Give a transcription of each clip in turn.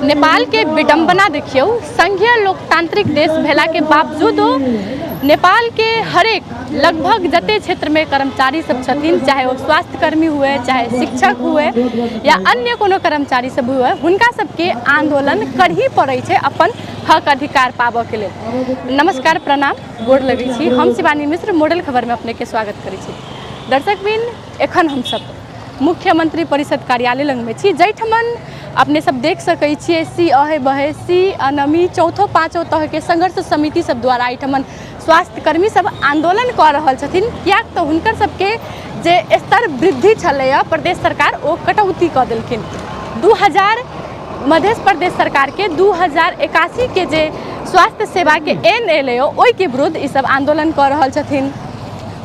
नेपालके विडम्बना देखियौ। संघीय लोकतांत्रिक देश भेलाके बावजूदो नेपालके हरेक लगभग जते क्षेत्रमे कर्मचारी सब छथिन, चाहे ओ स्वास्थ्यकर्मी हुए, चाहे शिक्षक हुए या अन्य कोनो कर्मचारी सब हुए, हुनका सबके आंदोलन करही पड़ै छै अपन हक अधिकार पाबऽके लेल। नमस्कार, प्रणाम, गोर लगै छी। हम शिवानी मिश्र मॉडल खबरमे अपनेके स्वागत करै छी। दर्शकबिन, एखन हमसब मुख्यमंत्री परिषद कार्यालय लगमे छी, जाहिठमन अपने सब देख सकै छियै सी अहे बहे सी अनमी चौथो पाँचो तहके संघर्ष समिति सब द्वारा एहिठमन स्वास्थ्यकर्मी सब आंदोलन कऽ रहल छथिन, किएक तऽ हुनकर सबके जे स्तर वृद्धि छलैए प्रदेश सरकार ओ कटौती कऽ देलखिन। 2000 मध्य प्रदेश सरकारके 2081 के जे स्वास्थ्य सेवाके एन एलैए ओहिके विरुद्ध ई सब आंदोलन कऽ रहल छथिन।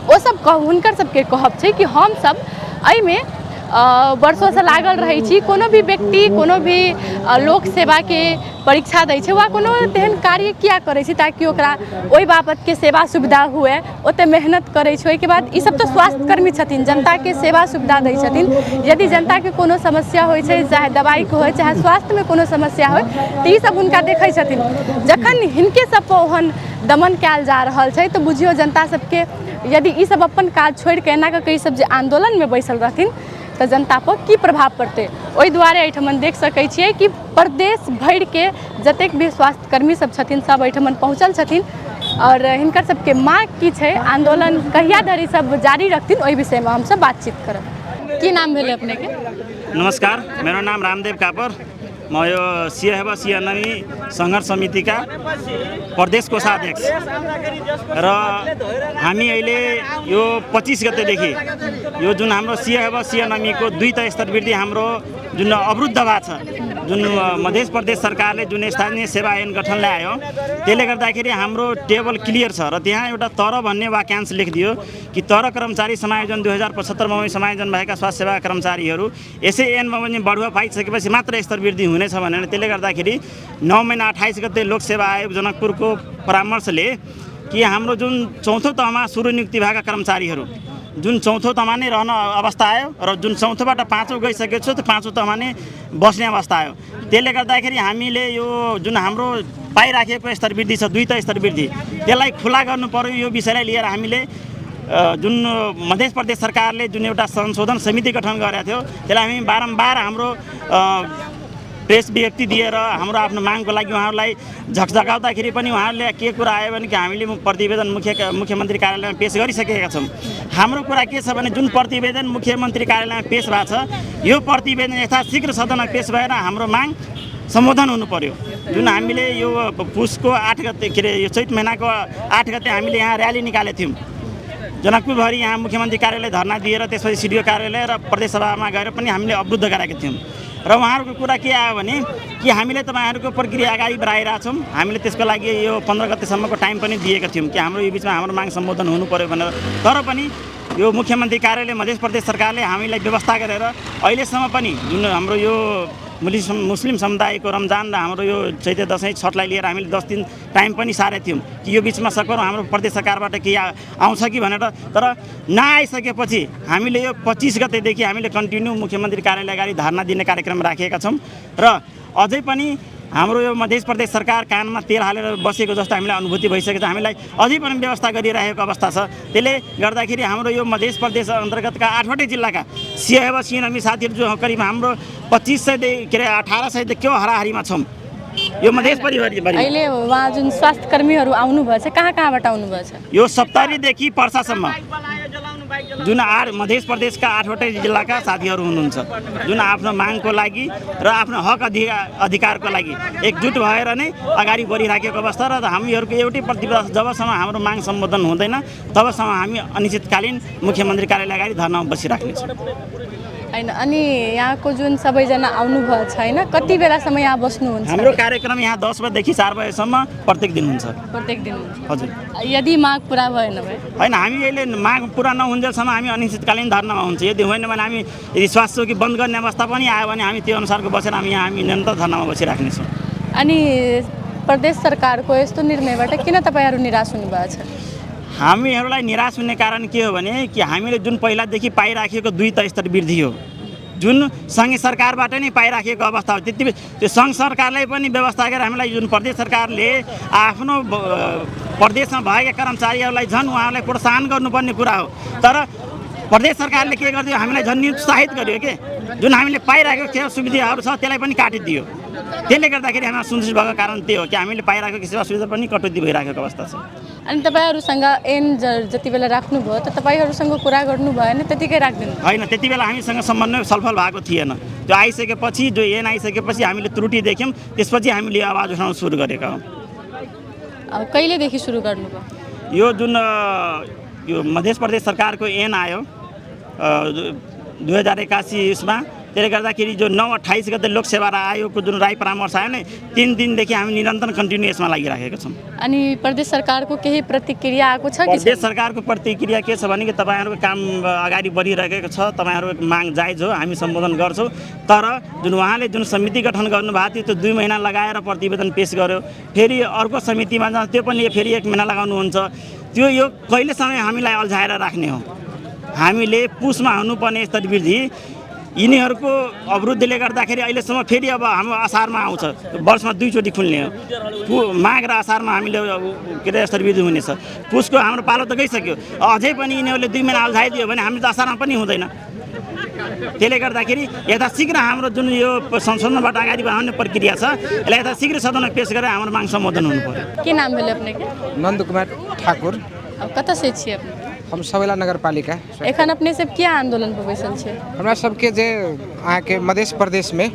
ओ सब कह हुनकर सबके कहब छै कि हमसब एहिमे वर्षोसँ लागल रहै छी। कोनो भी व्यक्ति कोनो भी लोक सेवाके परीक्षा दै छै वा कोनो तेहन कार्य किया करै छै ताकि ओकरा ओहि बाबतके सेवा सुविधा हुए, ओते मेहनत करै छै। ओहिके बाद ई सब तऽ स्वास्थ्यकर्मी छथिन, जनताके सेवा सुविधा दै छथिन। यदि जनताके कोनो समस्या होइ छै, चाहे दवाइके होइ चाहे स्वास्थ्यमे कोनो समस्या होइ, तऽ ई सब हुनका देखै छथिन। जखन हिनके सबपर ओहन दमन कयल जा रहल छै तऽ बुझियौ जनता सबके यदि ई सब अपन काज छोड़िके एना कऽ कऽ ई सब जे आन्दोलनमे बैसल रहथिन तऽ जनतापर की प्रभाव पड़तै। ओहि दुआरे एहिठमन देख सकै छियै कि प्रदेश भरिके जतेक भी स्वास्थ्यकर्मी सब छथिन सब एहिठमन पहुँचल छथिन आओर हिनकर सबके माँग की छै, आन्दोलन कहिया धरि सब जारी रखथिन, ओहि विषयमे हमसब बातचीत करब। की नाम भेलै अपनेके? नमस्कार, मेरो नाम रामदेव कापर। म यो सिंह सिंहनमी सङ्घर्ष समितिका प्रदेश कोषाध्यक्ष र हामी अहिले यो 25 गतेदेखि यो जुन हाम्रो सिंह सिंहनमीको दुई तह स्तर वृद्धि हाम्रो जुन अवरुद्ध भएको छ, जुन मध्य प्रदेश सरकारले जुन स्थानीय सेवा ऐन गठन ल्यायो त्यसले गर्दाखेरि हाम्रो टेबल क्लियर छ र त्यहाँ एउटा तर भन्ने वाक्यांश लेखिदियो कि तर कर्मचारी समायोजन 2075 समायोजन भएका स्वास्थ्य सेवा कर्मचारीहरू यसै ऐनमा पनि बढुवा पाइसकेपछि मात्र स्तर वृद्धि हुनेछ भनेर। त्यसले गर्दाखेरि 9 महिना 28 गते लोक सेवा आयोग जनकपुरको परामर्शले कि हाम्रो जुन चौथो तहमा सुरु नियुक्ति भएका कर्मचारीहरू जुन चौथो तहमा नै रहन अवस्था आयो र जुन चौथोबाट पाँचौँ गइसकेको छ त्यो पाँचौँ तहमा नै बस्ने अवस्था आयो। त्यसले गर्दाखेरि हामीले यो जुन हाम्रो पाइराखेको स्तर वृद्धि छ दुई तह स्तर वृद्धि त्यसलाई खुला गर्नु पर्यो। यो विषयलाई लिएर हामीले जुन मध्य प्रदेश सरकारले जुन एउटा संशोधन समिति गठन गरेको थियो त्यसलाई हामी बारम्बार हाम्रो प्रेस विज्ञप्ति दिएर हाम्रो आफ्नो मागको लागि उहाँहरूलाई झकझकाउँदाखेरि पनि उहाँहरूले के कुरा आयो भने कि हामीले प्रतिवेदन मुख्यमन्त्री कार्यालयमा पेस गरिसकेका छौँ। हाम्रो कुरा के छ भने जुन प्रतिवेदन मुख्यमन्त्री कार्यालयमा पेस भएको छ यो प्रतिवेदन यथाशीघ्र सदनमा पेस भएर हाम्रो माग सम्बोधन हुनु पर्यो। जुन हामीले यो पुसको 8 गते के अरे यो चैत महिनाको 8 गते हामीले यहाँ र्याली निकालेको थियौँ। जनकपुरभरि यहाँ मुख्यमन्त्री कार्यालय धरना दिएर त्यसपछि सिडिओ कार्यालय र प्रदेशसभामा गएर पनि हामीले अवरुद्ध गराएका थियौँ र उहाँहरूको कुरा के आयो भने कि हामीले तपाईँहरूको प्रक्रिया अगाडि बढाइरहेछौँ, हामीले त्यसको लागि यो 15 गतेसम्मको टाइम पनि दिएका थियौँ कि हाम्रो यो बिचमा हाम्रो माग सम्बोधन हुनु पर्यो भनेर। तर पनि यो मुख्यमन्त्री कार्यालय मध्य प्रदेश सरकारले हामीलाई व्यवस्था गरेर अहिलेसम्म पनि जुन हाम्रो यो मुस्लिम समुदायको रमजान र हाम्रो यो चैते दसैँ छठलाई लिएर हामीले 10 दिन टाइम पनि सारेको थियौँ कि यो बिचमा सकौँ हाम्रो प्रदेश सरकारबाट केही आउँछ कि भनेर। तर नआइसकेपछि हामीले यो 25 गतेदेखि हामीले कन्टिन्यू मुख्यमन्त्री कार्यालय अगाडि धरना दिने कार्यक्रम राखेका छौँ र अझै पनि हाम्रो यो मध्य प्रदेश सरकार कानमा तेल हालेर बसेको जस्तो हामीलाई अनुभूति भइसकेको छ। हामीलाई अझै पनि व्यवस्था गरिरहेको अवस्था छ। त्यसले गर्दाखेरि हाम्रो यो मध्य प्रदेश अन्तर्गतका 8वटै जिल्लाका सिंह सिंहनमी साथीहरू जो करिब हाम्रो 2500 के अरे 1800 के हाराहारीमा छौँ यो मधेस परिवार। अहिले उहाँ जुन स्वास्थ्यकर्मीहरू आउनुभएछ कहाँ कहाँबाट आउनुभएछ? यो सप्तरीदेखि पर्सासम्म जुन मध्य प्रदेशका 8वटै जिल्लाका साथीहरू हुनुहुन्छ जुन आफ्नो मागको लागि र आफ्नो हक अधिकारको लागि एकजुट भएर नै अगाडि बढिराखेको अवस्था र हामीहरूको एउटै प्रतिबद्धता, जबसम्म हाम्रो माग सम्बोधन हुँदैन तबसम्म हामी अनिश्चितकालीन मुख्यमन्त्री कार्यालय अगाडि धरनामा बसिराख्नेछौँ। होइन, अनि यहाँको जुन सबैजना आउनुभएको छ होइन, कति बेलासम्म यहाँ बस्नुहुन्छ? हाम्रो कार्यक्रम यहाँ 10 बजेदेखि 4 बजेसम्म प्रत्येक दिन हुन्छ। प्रत्येक दिन हुन्छ? हजुर। यदि माग पुरा भएन भने? होइन, हामी अहिले माग पुरा नहुन्जेलसम्म हामी अनिश्चितकालीन धरनामा हुन्छ। यदि होइन भने हामी यदि स्वास्थ्य चौकी बन्द गर्ने अवस्था पनि आयो भने हामी त्यो अनुसारको बसेर हामी यहाँ हामी निरन्तर धरनामा बसिराख्नेछौँ। अनि प्रदेश सरकारको यस्तो निर्णयबाट किन तपाईँहरू निराश हुनुभएको छ? हामीहरूलाई निराश हुने कारण के हो भने कि हामीले जुन पहिलादेखि पाइराखेको दुई तह स्तर वृद्धि हो, जुन सङ्घीय सरकारबाट नै पाइराखेको अवस्था हो। त्यति त्यो सङ्घ सरकारलाई पनि व्यवस्था गरेर हामीलाई जुन प्रदेश सरकारले आफ्नो प्रदेशमा भएका कर्मचारीहरूलाई झन् उहाँहरूलाई प्रोत्साहन गर्नुपर्ने कुरा हो, तर प्रदेश सरकारले के गरिदियो, हामीलाई झन् निरुत्साहित गर्यो के। जुन हामीले पाइरहेको सेवा सुविधाहरू छ त्यसलाई पनि काटिदियो। त्यसले गर्दाखेरि हामी असन्तुष्ट भएको कारण त्यो हो कि हामीले पाइरहेको सेवा सुविधा पनि कटौती भइरहेको अवस्था छ। अनि तपाईँहरूसँग ऐन जति बेला राख्नुभयो त तपाईँहरूसँग कुरा गर्नु भएन, त्यतिकै राखिदिनु होइन? त्यति बेला हामीसँग समन्वय छलफल भएको थिएन। त्यो आइसकेपछि, जो ऐन आइसकेपछि हामीले त्रुटि देख्यौँ, त्यसपछि हामीले यो आवाज उठाउन सुरु गरेका हौँ। अब कहिलेदेखि सुरु गर्नुभयो यो? जुन यो मध्य प्रदेश सरकारको ऐन आयो 2081 उसमा, त्यसले गर्दाखेरि जो 9/28 गते लोकसेवा र आयोगको जुन राय परामर्श आयो नि, 3 दिनदेखि हामी निरन्तर कन्टिन्यू यसमा लागिराखेका छौँ। अनि प्रदेश सरकारको केही प्रतिक्रिया आएको छ कि प्रदेश सरकारको प्रतिक्रिया के छ भने कि तपाईँहरूको काम अगाडि बढिरहेको छ, तपाईँहरूको माग जायज हो, हामी सम्बोधन गर्छौँ। तर जुन उहाँले जुन समिति गठन गर्नुभएको थियो, त्यो 2 महिना लगाएर प्रतिवेदन पेस गर्यो। फेरि अर्को समितिमा जाँदा त्यो पनि फेरि एक महिना लगाउनुहुन्छ। त्यो यो कहिलेसम्म हामीलाई अल्झाएर राख्ने हो? हामीले पुसमा हुनुपर्ने स्तर वृद्धि यिनीहरूको अवरुद्धले गर्दाखेरि अहिलेसम्म फेरि अब हाम्रो असारमा आउँछ। वर्षमा दुईचोटि खुल्ने हो, माघ र असारमा हामीले के अरे स्तर वृद्धि हुनेछ। पुसको हाम्रो पालो त गइसक्यो। अझै पनि यिनीहरूले 2 महिना अल्झाइदियो भने हामी त असारमा पनि हुँदैन। त्यसले गर्दाखेरि यथाशीघ्र हाम्रो जुन यो संशोधनबाट अगाडि बढाउने प्रक्रिया छ, यसलाई यथाशीघ्र सदनमा पेस गरेर हाम्रो माग सम्बोधन हुनु पर्यो। के नाम भेलै अपनेके? नन्द कुमार ठाकुर। अब कतऽसँ छियै अपने? हम सबैला नगरपालिका। एखन अपने सब किया आंदोलन पर बैसल छियै? हमरा सबके जे अहाँके मध्य प्रदेशमे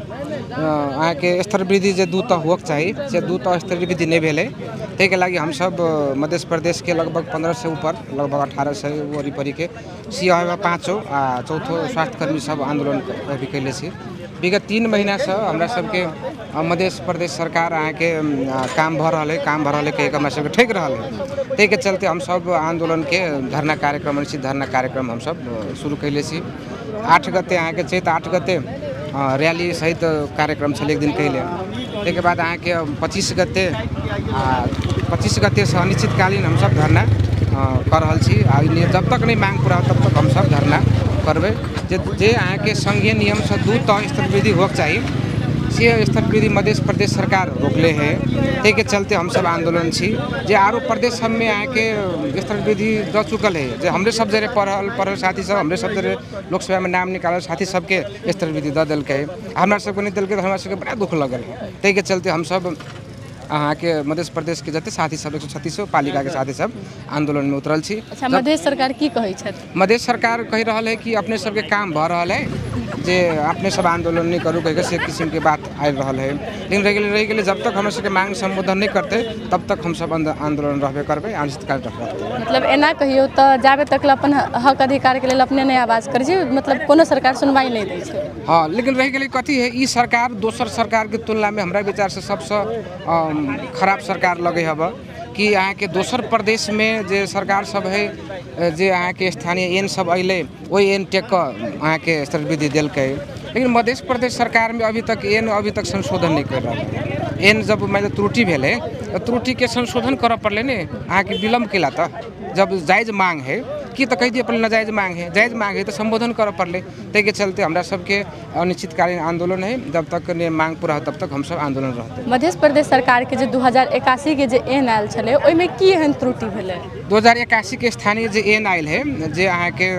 अहाँके स्तर वृद्धि जे दू तह होके चाही, से दू तह स्तर वृद्धि नहि भेलै। ताहिके लागि हमसब मध्य प्रदेशके लगभग 1500 ऊपर, लगभग 1800 वरिपरिके सिंह पाँचो आ चौथो स्वास्थ्यकर्मी सब आन्दोलन अभी कैले छी। विगत 3 महिनासँ हमरा सबके मध्य प्रदेश सरकार अहाँके काम भऽ रहल है, काम भऽ रहल है कहि कऽ हमरा सबके ठकि रहल है। ताहिके चलते हमसब आन्दोलनके धरना कार्यक्रम, अनिश्चित धरना कार्यक्रम हमसब शुरू कैले छी। 8 गते अहाँके चैत 8 गते रैली सहित कार्यक्रम छलै एक दिन पहिले। ताहिके बाद अहाँके 25 गते, आ 25 गतेसँ अनिश्चितकालीन हमसब धरना कऽ रहल छी। आ जब तक नहि मांग पूरा होत, तब तक हमसब धरना करबै। जे जे अहाँके संघीय नियमसँ दू तह स्तर वृद्धि होके चाही, से स्तर वृद्धि मध्य प्रदेश सरकार रोकले है। ताहिके चलते हमसब आन्दोलन छी। जे आरो प्रदेश सबमे अहाँके स्तर वृद्धि दऽ चुकल है, जे हमरे सब जरे पढ़ल पढ़ल साथी सब, हमरे सब जरे लोकसेवामे नाम निकालल साथी सबके स्तर वृद्धि दऽ देलकै, हमरा सबके नहि देलकै, तऽ हमरा सबके बड़ा दुःख लगल है। ताहिके चलते हमसब अहाँके मध्य प्रदेशके जते साथी सब, 136 पालिकाके साथी सब आन्दोलनमे उतरल छी। अच्छा, मध्य सरकार की कहै छथि? मध्य सरकार कहि रहल है कि अपने सबके काम भऽ रहल है, जे अपने सब आन्दोलन नहि करू कहि कऽ से किसिमके बात आबि रहल है। लेकिन रहि गेलै, जब तक हमर सबके मांग सम्बोधन नहि करतै, तब तक हमसब आन्दोलन रहबे करबै, अनिश्चितकाल रहतै। मतलब एना कहियौ तऽ जाबे तक अपन हक अधिकारके लेल अपने नहि आवाज करै छी, मतलब कोनो सरकार सुनवाई नहि दै छै। हँ, लेकिन रहि गेलै कथी है, ई सरकार दोसर सरकारके तुलनामे हमरा विचारसँ सबसँ खराब सरकार लगै हब कि अहाँके दोसर प्रदेशमे जे सरकार सब है, जे अहाँके स्थानीय एन सब अयलै, ओहि एन टेक कऽ अहाँके स्तर वृद्धि देलकै। लेकिन मध्य प्रदेश सरकारमे अभी तक एन अभी तक संशोधन नहि कर रहल है। एन जब मानि लिअ त्रुटि भेलै तऽ त्रुटिके संशोधन करऽ पड़लै ने। अहाँके विलम्ब केला तऽ जब जायज मांग है कि तऽ कहि दिअ पड़लै नाजायज मांग है। जायज मांग है तऽ सम्बोधन करऽ पड़लै। ताहिके चलते हमरा सबके अनिश्चितकालीन आन्दोलन है। जब तक नहि मांग पूरा हो, तब तक हमसब आन्दोलन रहतै। मध्य प्रदेश सरकारके जे 2081के जे एन आयल छलै, ओहिमे की एहन त्रुटि भेलै? 2081के स्थानीय जे एन आयल है, जे अहाँके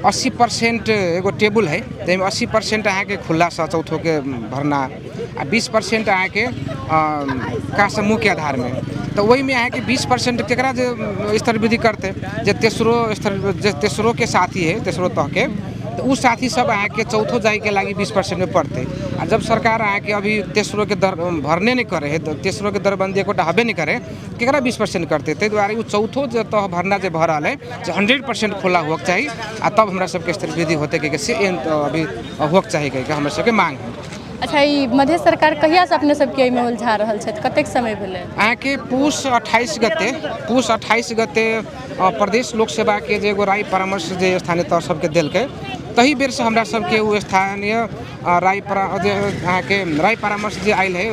80% एगो टेबुल है, जाहिमे 80% अहाँके खुल्लासँ चौथोके भरना आ 20% अहाँके का समूहके आधारमे, तऽ ओहिमे अहाँके 20% केकरा जे स्तर वृद्धि करतै? जे तेसरो स्तर, जे तेसरोके साथी है, तेसरो तहके, तऽ उ साथी सब अहाँके चौथो जाइके लागि 20%मे पड़तै। आ जब सरकार अहाँके अभी तेसरोके दर भरने नहि करै है, तऽ तेसरोके दरबन्दी एकोटा हबे नहि करे, केकरा 20% करतै? ताहि दुआरे ओ चौथो जे तह भरना जे भऽ रहल है, से 100% खुला होके चाही आ तब हमरा सबके स्तर वृद्धि होतै कहिके से एन तऽ अभी होके चाही कहिके हमरा सबके मांग है। अच्छा, ई मध्य सरकार कहियासँ अपने सबके एहिमे उलझा रहल छथि? कतेक समय भेलै? अहाँके पुस 28 गते, पुस 28 गते प्रदेश लोक सेवाके जे एगो राय परामर्श जे स्थानीय तह सबके देलकै, तही बेरसँ हमरा सबके ओ स्थानीय राय परा जे अहाँके राय परामर्श जे आयल है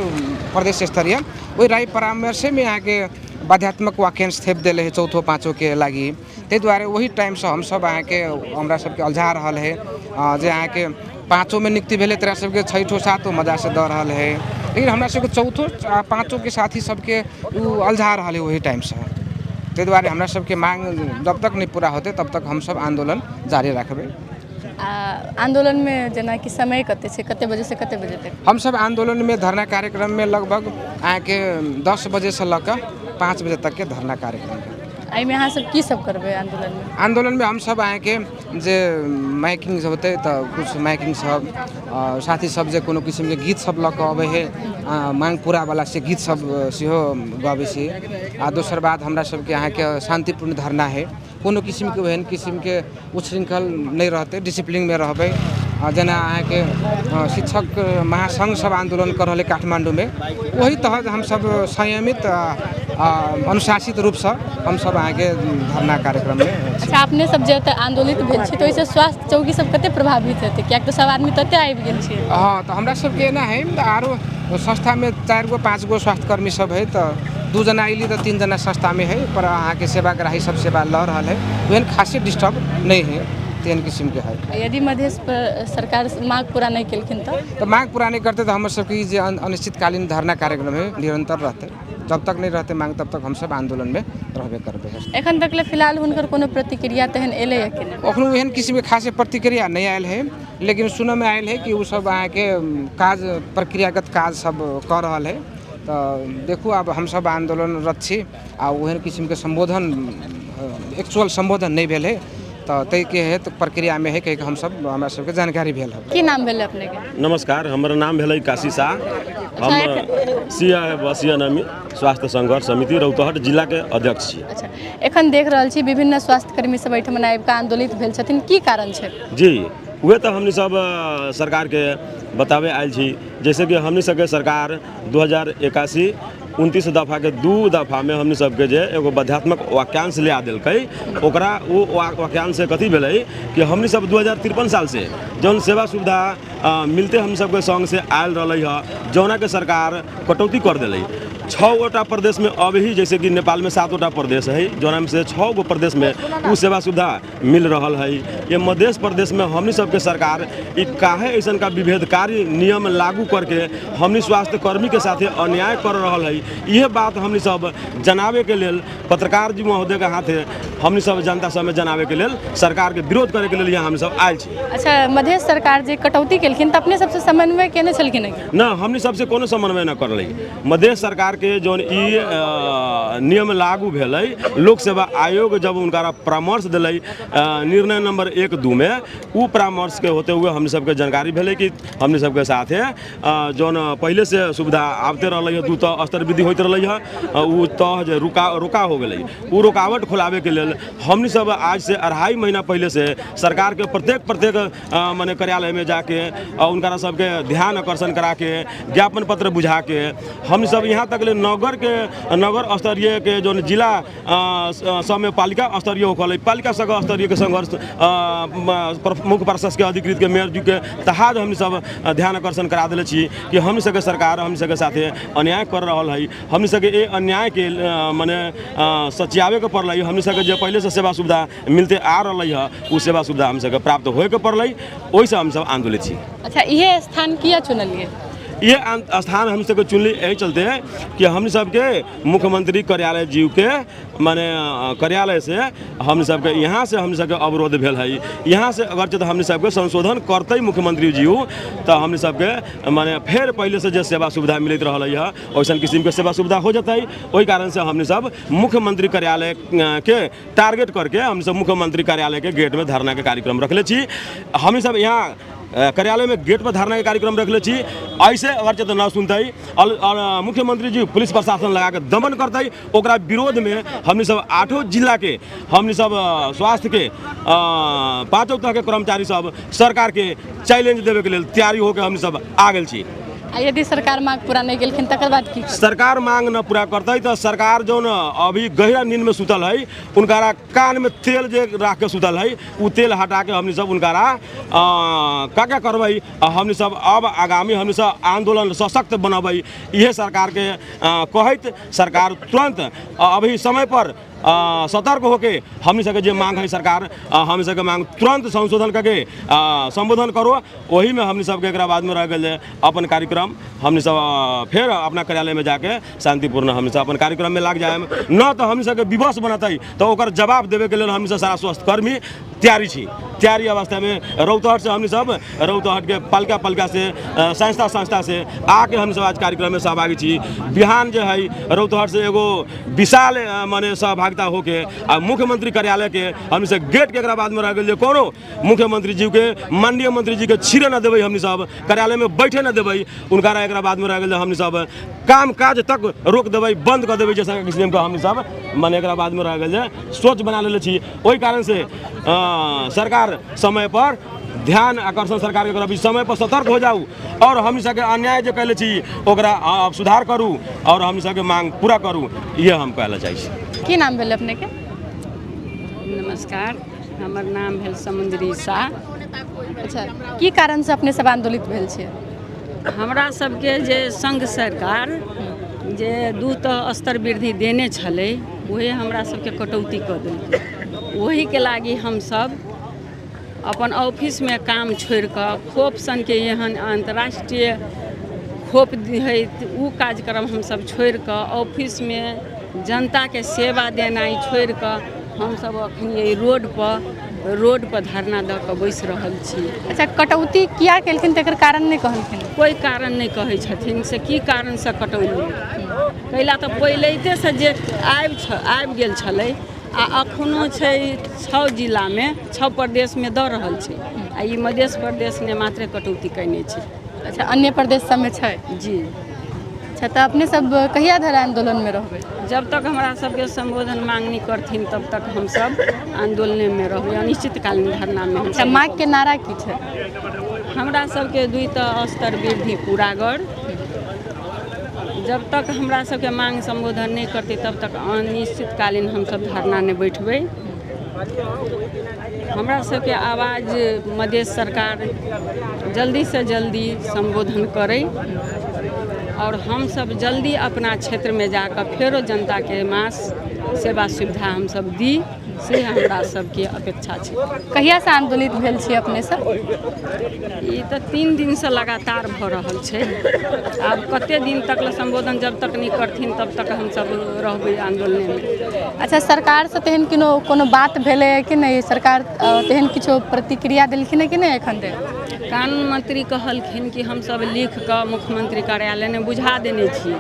प्रदेश स्तरीय, ओहि राय परामर्शेमे अहाँके बाध्यात्मक वाक्यांश थेप देले है चौथो पाँचोके लागि। ताहि दुआरे ओही टाइमसँ हमसब अहाँके हमरा सबके अल्झा रहल है, जे अहाँके पाँचोमे नियुक्ति भेलै तोरा सबके छठो सातो मजासँ दऽ रहल है, लेकिन हमरा सबके चौथो आ पाँचोके साथी सबके ओ अलझा रहल है ओही टाइमसँ। ताहि दुआरे हमरा सबके मांग जब तक नहि पूरा होतै तब तक हमसब आन्दोलन जारी रखबै। आ आन्दोलनमे जेनाकि समय कते छै, कते बजेसँ कते बजे तक? हमसब आन्दोलनमे धरना कार्यक्रममे लगभग अहाँके 10 बजेसँ लऽ कऽ 5 बजे तकके धरना कार्यक्रम। एहिमे अहाँ सब की सब करबै आन्दोलनमे? आन्दोलनमे हमसब अहाँके जे माइकिंग सब होतै तऽ कुछ माइकिंग सब, साथी सब जे कोनो किसिमके गीत सब लऽ कऽ अबै है मांग पूरावला, से गीत सब सेहो गबै छी। आ दोसर बात हमरा सबके अहाँके शान्तिपूर्ण धरना है, कोनो किसिमके ओहन किसिमके उच्छृङ्खल नहि रहतै, डिसिप्लिनमे रहबै। जेना अहाँके शिक्षक महासङ्घ सब आन्दोलन कर रहलै काठमाण्डूमे, ओही तहत हमसब संयमित अनुशासित रूपसँ हमसब अहाँके धरना कार्यक्रममे। अच्छा, अपने सब जे एतऽ आन्दोलित भेल छी तऽ ओहिसँ स्वास्थ्य चौकी सब कते प्रभावित हेतै? किएक तऽ सब आदमी तते आबि गेल छै। हँ, तऽ हमरा सबके एना है, आरो संस्थामे 4 गो 5 गो स्वास्थ्यकर्मी सब है, तऽ 2 जना अयली तऽ 3 जना संस्थामे है, पर अहाँके सेवाग्राही सब सेवा लऽ रहल है, ओहन खासी डिस्टर्ब नहि है, तेहन किसिमके है। यदि मधेश पर सरकार मांग पूरा नहि केलखिन तऽ मांग पूरा नहि करतै तऽ हमर सबके ई जे अनिश्चितकालीन धरना कार्यक्रम है निरन्तर रहतै। जब तक नहि रहतै मांग तब तक हमसब आन्दोलनमे रहबे करबै। एखन तक ले फिलहाल हुनकर कोनो प्रतिक्रिया तेहन एलैए कि नहि? अखनो एहन किसिमके खासे प्रतिक्रिया नहि आयल है, लेकिन सुनऽमे आयल है कि ओसब अहाँके काज प्रक्रियागत काज सब कऽ रहल है। तऽ देखू, आब हमसब आन्दोलनरत छी आ ओहन किसिमके सम्बोधन एक्चुअल सम्बोधन नहि भेल है, तऽ ताहिके हेतु प्रक्रियामे है कहिके हमसब हमरा सबके जानकारी भेल है। की नाम भेलै अपनेके? नमस्कार, हमर नाम भेलै काशी शाह। हम सिंह स्वास्थ्य संघर्ष समिति रौतहट जिलाके अध्यक्ष छी। अच्छा, एखन देख रहल छी विभिन्न स्वास्थ्यकर्मी सब एहिठाम आबि कऽ आन्दोलित भेल छथिन, की कारण छै? जी, उहे तऽ हमनी सब सरकारके बताबै आयल छी। जैसे कि हमनी सबके सरकार 2081 29 दफाके 2 दफामे हमनी सबके जे एगो बाध्यात्मक वाक्यांश ले आ देलकै, ओकरा ओ वाक्यांश से कथी भेलै कि हमनी सब 2053 साल से जौन सेवा सुविधा मिलते हम सबके संग से आयल रहलै हँ, जौनाके सरकार कटौती कर देलै। 6 गोटा प्रदेश में अभी जैसे कि नेपाल में 7 गोटा प्रदेश है, जौना में से 6 गो प्रदेश में उ सेवा सुविधा मिल रहल है। ये मध्य प्रदेश में हमनी सबके सरकार ई काहे ऐसन का विभेदकारी नियम लागू करके हमनी स्वास्थ्यकर्मी के साथे अन्याय कर रहल है, यह बात हमनी सब जनावे के लेल पत्रकार जी महोदय के हाथे हमनी सब जनता सब में जनावे के लेल सरकार के विरोध करे के लेल यहाँ हम सब आयल छी। अच्छा, मध्य सरकार जे कटौती केलखिन तऽ अपने सबसे समन्वय केने छलखिन? ना, हमनी सबसे कोनो समन्वय न करलै। मध्य सरकार के जौन ई नियम लागू भेलै, लोक सेवा आयोग जब उनका परामर्श दिलै निर्णय नंबर 1-2 में, उ परामर्श के होते हुए हमनी सबके जानकारी भेलै कि हमनी सबके साथे जौन पहले से सुविधा आबते रहलै है, 2 तह स्तर वृद्धि होइत रहलै है, उ तह जे रुका हो गेलै, उ रुकावट खोलाबे के लेल हमनी सब आज से 2.5 महीना पहले से सरकार के प्रत्येक प्रत्येक माने कार्यालय में जाके उनका सबके ध्यान आकर्षण करा के ज्ञापन पत्र बुझा के हम सब यहाँ तक ले नगर के नगर स्तरीय के जो जिला सब में पालिका स्तरीय होखल, पालिका सब स्तरीय के संघर्ष मुख्य प्रशासकीय अधिकृत के मेयर जी के तहाज हम सब ध्यान आकर्षण करा देले छी कि हम सबके सरकार हम सबके साथे अन्याय कर रहल है। हम सबके ए अन्याय के माने सचियावे के पड़लै। हम सबके जे पहले से सेवा सुविधा मिलते आ रहलै है उ सेवा सुविधा हम सबके प्राप्त होए के पड़लै, ओहिसँ हम सब आन्दोलित छी। अच्छा, इहे स्थान किया चुनलियै? ये स्थान हम सबके चुनली एहि चलते कि हम सबके मुख्यमंत्री कार्यालय जीव के माने कार्यालय से हम सबके यहाँ से हम सबके अवरोध भेल है। यहाँ से अगर तो हम सबके संशोधन करते मुख्यमंत्री जी तो हम सबके माने फिर पहले से जे सेवा सुविधा मिलते रहा है वैसन किस्म के सेवा सुविधा हो जाता है। वही कारण से हमने सब मुख्यमंत्री कार्यालय के टारगेट करके हम सब मुख्यमंत्री कार्यालय के गेट में धरना के कार्यक्रम रखले छी। हम सब यहाँ कार्यालय में गेट पर धरना के कार्यक्रम रखले छी। ऐसे अगर तो न सुनते और मुख्यमंत्री जी पुलिस प्रशासन लगा के दमन करते, ओकरा विरोध में हमने सब 8 जिला के हमने सब स्वास्थ्य के 5 तरह के कर्मचारी सब सरकार के चैलेंज देवे के लिए तैयारी होकर हमने सब आ गेल छी। यदि सरकार मांग पूरा नहीं केलखिन तकर बाद की? सरकार मांग न पूरा करते तो सरकार जो न अभी गहरा नींद में सुतल है, उनका कान में तेल जे राख के सुतल है उ तेल हटा के हमने सब उनका का क्या करबै। हमने सब अब आगामी हमने सब आंदोलन सशक्त बनबै, इहे सरकार के कहैत सरकार तुरंत अभी समय पर सतर्क होके हमनी सबके जे मांग है सरकार, हमनी सबके मांग तुरंत संशोधन करके संबोधन करो। ओही में हमनी सबके एकरा बाद में रह गेल अपन कार्यक्रम हमनी सब फेर अपना कार्यालय में जाके शांतिपूर्ण हमनी सब अपन कार्यक्रम में लाग जाए। न तो हमनी सबके विवश बनतै तो ओकर जवाब देवे के लेल हमनी सब सारा स्वास्थ्यकर्मी तैयारी छी। तैयारी अवस्था में रौतहट से हमनी सब रौतहट के पलका पलका से संस्था संस्था से आके हमनी सब आज कार्यक्रम में सहभागी छी। बिहान जे है रौतहट से एगो विशाल माने सहभागिता होके आ मुख्यमंत्री कार्यालय के हमनी सब गेट के एकरा बाद में रह गेल जे कोनो मुख्यमंत्री जी के माननीय मंत्री जी के छीरे न देबै, हमनी सब कार्यालय में बैठे न देबै। उनका एकरा बाद में रह गेल जे हमनी सब काम काज तक रोक देबै, बंद कर देबै, जैसा किस्म के हमनी सब माने एकरा बाद में रह गेल जे सोच बना लेले छी। ओहि कारण से सरकार समय पर ध्यान आकर्षण सरकार के करब, समय पर सतर्क हो जाऊ और हमनी सबके अन्याय जे कैले छी ओकरा सुधार करू और हमनी सबके मांग पूरा करू, इहे हम कहै लए चाहै छी। की नाम भेल अपने के? नमस्कार, हमर नाम भेल समुद्री शाह। अच्छा, की कारण से अपने सब आंदोलित भेल छियै? हमरा सबके जे संघ सरकार जे दू तह स्तर वृद्धि देने छलै वही हमरा सबके कटौती कऽ देलकै। ओहीके लागि हमसब अपन ऑफिसमे काम छोड़िकऽ खोप सनके एहन अन्तर्राष्ट्रीय खोप है ओ कार्यक्रम हमसब छोड़िकऽ ऑफिसमे जनताके सेवा देनाइ छोड़िकऽ हमसब अखन एहि रोडपर धरना दऽ कऽ बैस रहल छी। अच्छा, कटौती किया केलखिन तकर कारण नहि कहलखिन? कोइ कारण नहि कहै छथिन से की कारणसँ कटौली कैला। तऽ पहिलैतेसँ जे आबि गेल छलै आ अखनो छै 6 जिलामे 6 प्रदेशमे दऽ रहल छै आ ई मध्य प्रदेशमे मात्रे कटौती कयने छै। अच्छा, अन्य प्रदेश सबमे छै? जी। अच्छा, तऽ अपने सब कहिया धरि आंदोलनमे रहबै? जब तक हमरा सबके संबोधन मांग नहि करथिन तब तक हमसब आंदोलनमे रहबै, अनिश्चितकालीन धरनामे। अच्छा, मांग के नारा की छै? हमरा सबके दुइ तह स्तर वृद्धि पूरा कर। जब तक हमरा सबके मांग संबोधन नहि करतै तब तक अनिश्चितकालीन हमसब धरना नहि बैठबै। हमरा सबके आवाज मध्य सरकार जल्दीसँ जल्दी संबोधन करै और हमसब जल्दी अपना क्षेत्रमे जाकऽ फेरो जनताके मास सेवा सुविधा हमसब दी, से हमरा सबके अपेक्षा छै। कहियासँ आंदोलित भेल छी अपने सब? ई तऽ 3 दिनसँ लगातार भऽ रहल छै। आब कते दिन तक ले संबोधन जब तक नहि करथिन तब तक हमसब रहबै आंदोलनमे। अच्छा, सरकारसँ तेहन कोनो बात भेलै कि नहि? सरकार तेहन किछो प्रतिक्रिया देलखिन कि नहि एखन धरि? कानून मंत्री कहलखिन कि हमसब लिख कऽ मुख्यमंत्री कार्यालयमे बुझा देने छियै,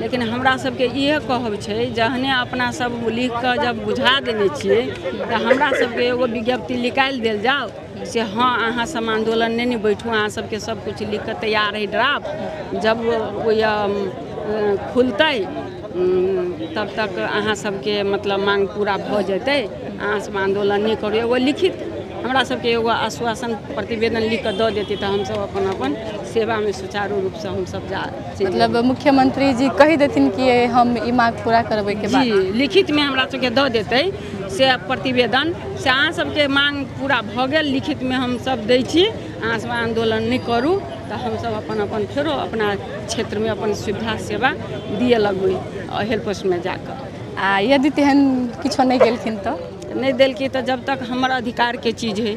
लेकिन हमरा सबके इहे कहब छै जहने अपना सब लिख कऽ जब बुझा देने छियै तऽ हमरा सबके एगो विज्ञप्ति निकालि देल जाउ से हँ अहाँ सब आन्दोलन नहि बैठू, अहाँ सबके सब किछु लिख कऽ तैयार है ड्राफ्ट, जब ओहि खुलतै तब तक अहाँ सबके मतलब मांग पूरा भऽ जेतै, अहाँ सब आन्दोलन नहि करू। एगो लिखित हमरा सबके एगो आश्वासन प्रतिवेदन लिख कऽ दऽ देतै तऽ हमसब अपन अपन सेवामे सुचारू रूपसँ हमसब जा। मतलब मुख्यमंत्री जी कहि देथिन कि हम ई मांग पूरा करबै के बाद? जी, लिखितमे हमरा सबके दऽ देतै से प्रतिवेदन से अहाँ सबके मांग पूरा भऽ गेल, लिखितमे हमसब दै छी, अहाँ सब आन्दोलन नहि करू, तऽ हमसब अपन अपन फेरो अपना क्षेत्रमे अपन सुविधा सेवा दिअ लगबै हेल्प पोस्टमे जाकऽ। आ यदि तेहन किछो नहि केलखिन तऽ? नहि देलकै तऽ जब तक हमर अधिकारके चीज है,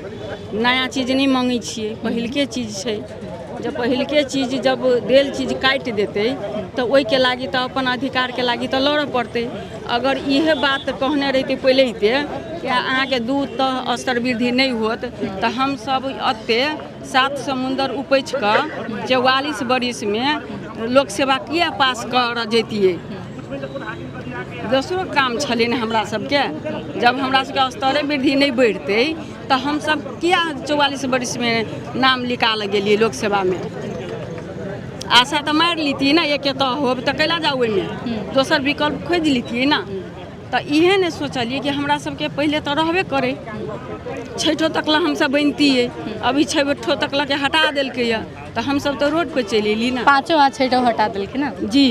नया चीज नहि मङ्गै छियै, पहिलके चीज छै, जब पहिलके चीज जब देल चीज काटि देतै तऽ ओहिके लागि तऽ अपन अधिकारके लागि तऽ लड़ऽ पड़तै। अगर इहे बात कहने रहितै पहिलैते कि अहाँके 2 तह स्तर वृद्धि नहि होत तऽ हमसब एते 7 समुन्दर उपछि कऽ 44 बरिसमे लोक सेवा किया पास करऽ जैतियै? दोसरो काम छलै ने हमरा सबके। जब हमरा सबके स्तरे वृद्धि नहि बढ़तै तऽ हमसब किया 44 बरिसमे नाम निकालऽ गेलियै लोक सेवामे? आशा तऽ मारि लितियै ने, एके तह होब तऽ कैला जाउ ओहिमे, दोसर विकल्प खोजि लितियै ने। तऽ इहे ने सोचलियै कि हमरा सबके पहिले तऽ रहबे करै, 6 तक लए हमसब बनितियै, अभी 6 तक लए के हटा देलकै तऽ हमसब तऽ रोड पर चलि एली ने। 5 आ 6 हटा देलकै ने? जी।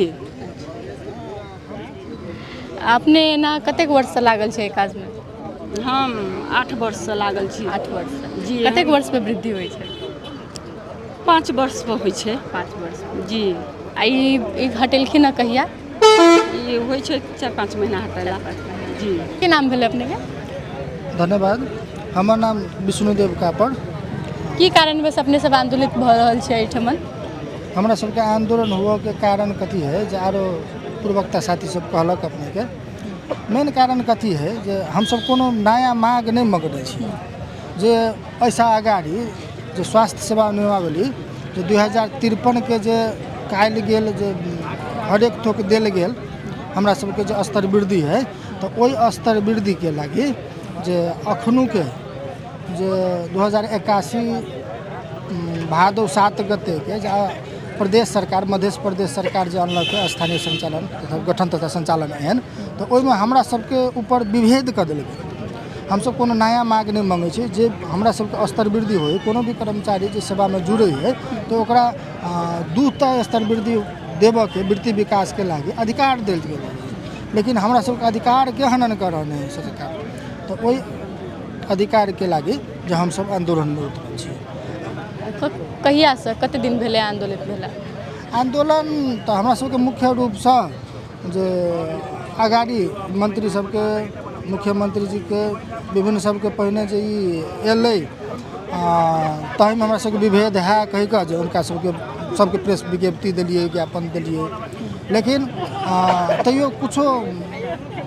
अपने एना कतेक वर्षसँ लागल छै एहि काजमे? हम 8 वर्षसँ लागल छी। 8 वर्षसँ? जी। कतेक वर्षमे वृद्धि होइ छै? 5 वर्षपर होइ छै। 5 वर्ष। जी। आ ई हटेलखिन हँ कहिया? ई होइ छै 4-5 महीना हटेला। जी। की नाम भेलै अपनेके? धन्यवाद। हमर नाम विष्णुदेव कापड़। की कारणवश अपने सब आंदोलित भऽ रहल छै एहिठमन? हमरा सबके आंदोलन हुअके कारण कथी है जे आरो पूर्वक्ता साथी सब कहलक अपनेके, मेन कारण कथी है जे हमसब कोनो नया मांग नहि मँगने छी। जे एहिसँ अगाडि जे स्वास्थ्य सेवा नियमावली जे 2053 के जे काल्हि गेल, जे हरेक थोक देल गेल हमरा सबके जे स्तर वृद्धि है, तऽ ओहि स्तर वृद्धिके लागि जे अखनुके जे 2081 भादो 7 गतेके जे प्रदेश सरकार, मध्य प्रदेश सरकार जे अनलक स्थानीय सञ्चालन तथा गठन तथा सञ्चालन एहन, तऽ ओहिमे हमरा सबके ऊपर विभेद कऽ देल गेल। हमसब कोनो नया मांग नहि मँगै छी, जे हमरा सबके स्तर वृद्धि होइ, कोनो भी कर्मचारी जे सेवामे जुड़ै है तऽ ओकरा 2टा स्तर वृद्धि देबऽके वृत्ति विकासके लागि अधिकार देल गेल है, लेकिन हमरा सबके अधिकारके हनन कऽ रहल है सरकार। तऽ ओहि अधिकारके लागि जे हमसब आन्दोलनमे उतरल छी। कहियासँ, कते दिन भेलै आन्दोलित भेला? आन्दोलन तऽ हमरा सबके मुख्य रूपसँ जे अगाडि मंत्री सबके, मुख्यमंत्री जीके, विभिन्न सबके पहिने जे ई एलै ताहिमे हमरा सबके विभेद है कहि कऽ जे हुनका सबके सबके प्रेस विज्ञप्ति देलियै, ज्ञापन देलियै, लेकिन तैयो कुछो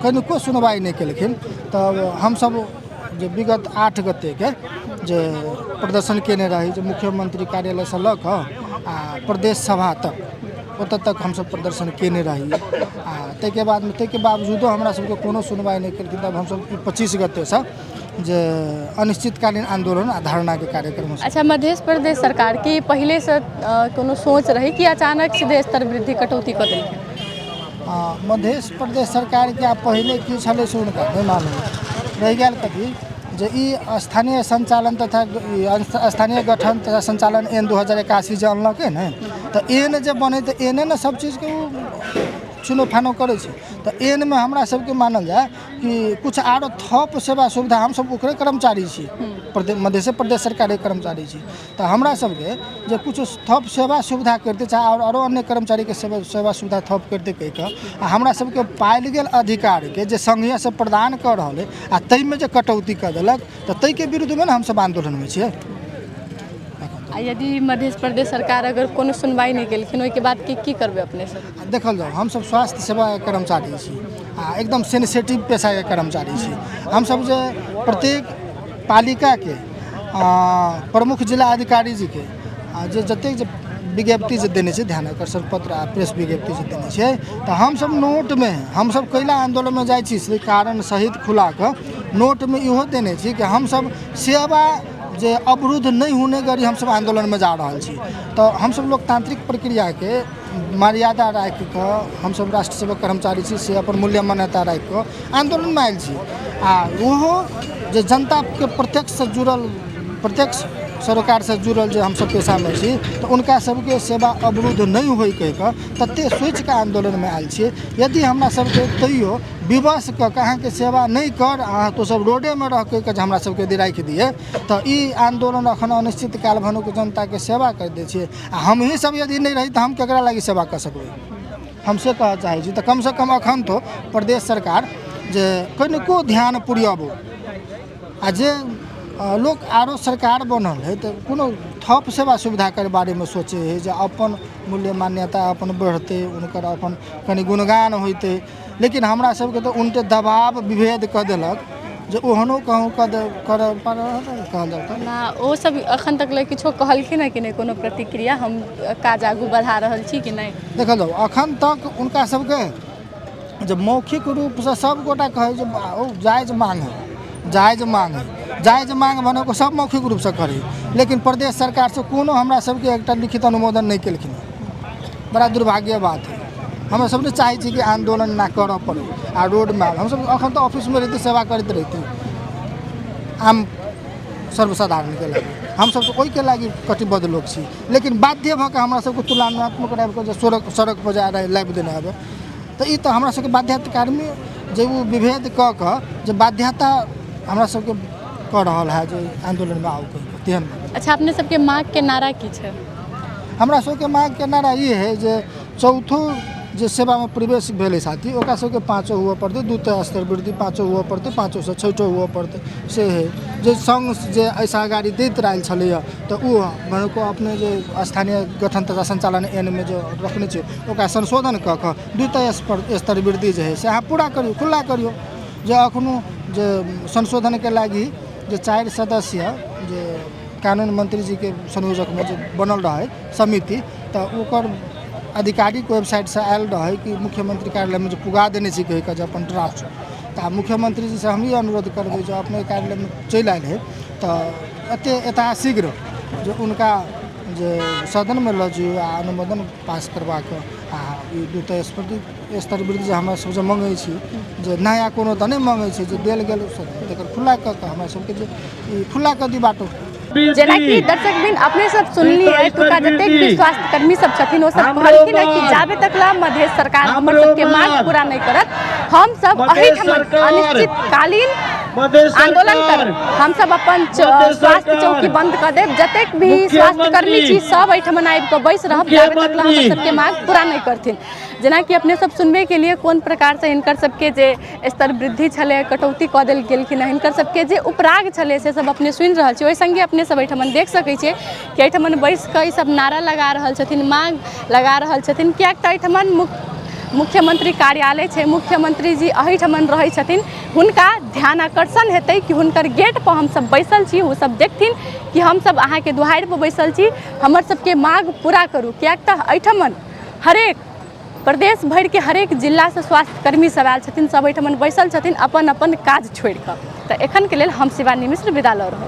कनिको सुनवाइ नहि केलखिन। तब हमसब जे विगत 8 गतेके जे प्रदर्शन केने रही, जे मुख्यमंत्री कार्यालयसँ लऽ कऽ आ प्रदेश सभा तक, ओतऽ तक हमसब प्रदर्शन केने रही। आ ताहिके बादमे ताहिके बावजूदो हमरा सबके कोनो सुनवाइ नहि केलखिन। तब हमसब 25 गतेसँ जे अनिश्चितकालीन आंदोलन आ धरनाके कार्यक्रम। अच्छा, मध्य प्रदेश सरकार की पहिलेसँ कोनो सोच रही कि अचानक सीधे स्तर वृद्धि कटौती कऽ देलखिन? मध्य प्रदेश सरकारके आब पहिले की छलै से हुनका नहि मालूम रहि गेल। कथी जे ई स्थानीय सञ्चालन तथा स्थानीय गठन तथा सञ्चालन एन 2081 जे अनलकै ने, तऽ एन जे बनै तऽ एने ने सब चीजके ओ चुनो फानो करै छै। तऽ एनमे हमरा सबके मानल जाय कि कुछ आरो थप सेवा सुविधा, हमसब ओकरे कर्मचारी छी, मध्य प्रदेश सरकारके कर्मचारी छी, तऽ हमरा सबके जे कुछ थप सेवा सुविधा करतै, चाहे आरो अन्य कर्मचारीके सेवा सुविधा थप करतै कहि कऽ आ हमरा सबके पायल गेल अधिकारके जे संघीय से प्रदान कऽ रहल है आ ताहिमे जे कटौती कऽ देलक, तऽ ताहिके विरुद्धमे ने हमसब आन्दोलनमे छियै। आ यदि मध्य प्रदेश सरकार अगर कोनो सुनवाइ नहि केलखिन, ओहिके बाद की की करबै अपने सब? देखल जाउ, हमसब स्वास्थ्य सेवाके कर्मचारी छी आ एकदम सेंसिटिव पेशाके कर्मचारी छी हमसब। जे प्रत्येक पालिकाके प्रमुख जिला अधिकारी जीके जे जतेक जे विज्ञप्ति जे देने छै, ध्यान आकर्षण पत्र आ प्रेस विज्ञप्ति जे देने छै, तऽ हमसब नोटमे हमसब कैला आन्दोलनमे जाइ छी से कारण सहित खुला कऽ नोटमे इहो देने छी कि हमसब सेवा जे अवरुद्ध नहि होने गरी हमसब आन्दोलनमे जा रहल छी। तऽ हमसब लोकतांत्रिक प्रक्रियाके मर्यादा राखि कऽ, हमसब राष्ट्र सेवक कर्मचारी छी से अपन मूल्य मान्यता राखि कऽ आन्दोलनमे आयल छी। आ ओहो जे जनताके प्रत्यक्षसँ जुड़ल, प्रत्यक्ष सरोकारसँ जुड़ल जे हमसब पेशामे छी, तऽ हुनका सबके सेवा अवरुद्ध नहि होइ कहि कऽ ततेक सोचिके आन्दोलनमे आयल छियै। यदि हमरा सबके तैयो विवश कऽ कऽ अहाँके सेवा नहि कर, अहाँ तो सब रोडेमे रह कहि कऽ जे हमरा सबके यदि राखि दिए, तऽ ई आन्दोलन अखन अनिश्चित काल भनुक जनताके सेवा कर दै छियै। आ हमही सब यदि नहि रही तऽ हम केकरा लागि सेवा कऽ सकबै, हम से कहऽ चाहै छी। तऽ कमसँ कम अखन तो प्रदेश सरकार जे कनिको ध्यान पुरियाबो आ जे लोक आरो सरकार बनल है तऽ कोनो थप सेवा सुविधाके बारेमे सोचै है जे अपन मूल्य मान्यता अपन बढ़तै, हुनकर अपन कनि गुणगान होइतै। लेकिन हमरा सबके तऽ उनटे दबाव विभेद कऽ देलक जे ओहनो कहूँ कऽ दे करऽ कहल जाउ। तऽ ना ओ सब अखन तक ले किछो कहलखिन हँ कि नहि? कोनो प्रतिक्रिया, हम काज आगू बढ़ा रहल छी कि नहि? देखल जाउ, अखन तक हुनका सबके जे मौखिक रूपसँ सब गोटा कहै जे ओ जायज मांग है, जायज मांग है, जायज मांग भने सब मौखिक रूपसँ करै, लेकिन प्रदेश सरकारसँ कोनो हमरा सबके एकटा लिखित अनुमोदन नहि केलखिन। बड़ा दुर्भाग्य बात है। हमरा सब नहि चाहै छी कि आन्दोलन ना करऽ पड़ै आ रोडमे आब हमसब अखन तऽ ऑफिसमे रहिते सेवा करैत रहिती आम सर्वसाधारणके लागि। हमसब तऽ ओहिके लागि कटिबद्ध लोक छी, लेकिन बाध्य भऽ कऽ हमरा सबके तुलनात्मक आबि कऽ जे सड़क पर जा लाबि देने हेबै, तऽ ई तऽ हमरा सबके बाध्यताकारणमे जे ओ विभेद कऽ कऽ जे बाध्यता हमरा सबके कऽ रहल है जे आन्दोलनमे आउ कहि कऽ तेहन। अच्छा, अपने सबके माँगके नारा की छै? हमरा सबके माँगके नारा ई है जे चौथो जे सेवामे प्रवेश भेलै साथी, ओकरा सबके 5 हुअ पड़तै, 2 तह स्तर वृद्धि 5 हुअ पड़तै, 5सँ 6 हुअ पड़तै। से है जे सङ्घ जे एहिसँ अगाडि दैत रहल छलैए तऽ ओ मने अपने जे स्थानीय गठन तथा सञ्चालन ऐनमे जे रखने छै ओकरा संशोधन कऽ कऽ 2 तह स्तर वृद्धि जे है से अहाँ पूरा करियौ, खुल्ला करियौ। जे अखनो जे संशोधनके लागि जे 4 सदस्य जे कानून मंत्रीजीके संयोजकमे जे बनल रहै समिति, तऽ ओकर आधिकारिक वेबसाइटसँ आयल रहै कि मुख्यमंत्री कार्यालयमे जे पुगा देने छी कहि कऽ जे अपन ड्राफ्ट। तऽ मुख्यमंत्रीजीसँ हम ई अनुरोध करबै जे अपने कार्यालयमे चलि आयल है तऽ एते यथाशीघ्र जे उनका जे सदनमे लऽ जइयौ आ अनुमोदन पास करवा कऽ आ ई 2 तह स्तर वृद्धि जे हमरा सब जे मङ्गै छी, जे नया कोनो तऽ नहि मङ्गै छै, जे देल गेल तकर खुला कऽ कऽ हमरा सबके जे ई खुला कऽ दी बाटो। जेनाकि दर्शक बिन अपने सब सुनलियै, एतुका जतेक भी स्वास्थ्यकर्मी सब छथिन ओ सब कहलखिन हँ कि जाबे तक ला मधेश सरकार हमर सबके मांग पूरा नहि करत हम सब एहिठाम अनिश्चितकालीन आंदोलन करब, हम सब अपन स्वास्थ्य चौकी बंद कऽ देब, जतेक भी स्वास्थ्यकर्मी छी सब एहिठाम आबि कऽ बैस रहब जाबे तक ला हमर सबके मांग पूरा नहि करथिन। जेनाकि अपने सब सुनबे के लिए कोन प्रकारसँ हिनकर सबके जे स्तर वृद्धि छलै कटौती कऽ देल गेलखिन हँ, हिनकर सबके जे उपराग छलै से सब अपने सुनि रहल छी। ओहि सङ्गे अपने सब एहिठमन देख सकै छियै कि एहिठमन बैस कऽ ई सब नारा लगा रहल छथिन, मांग लगा रहल छथिन, किएक तऽ एहिठमन मुख्यमंत्री कार्यालय छै, मुख्यमंत्री जी एहिठमन रहै छथिन, हुनका ध्यान आकर्षण हेतै कि हुनकर गेट पर हमसब बैसल छी, ओ सब देखथिन कि हमसब अहाँके दुआरि पर बैसल छी, हमर सबके मांग पूरा करू। किएक तऽ एहिठमन हरेक प्रदेश भरिके हरेक जिलासँ स्वास्थ्यकर्मी सब आयल छथिन, सब एहिठमन बैसल छथिन अपन अपन काज छोड़िकऽ। तऽ एखनके लेल हम शिवानी मिश्र विदा लऽ रहल छी।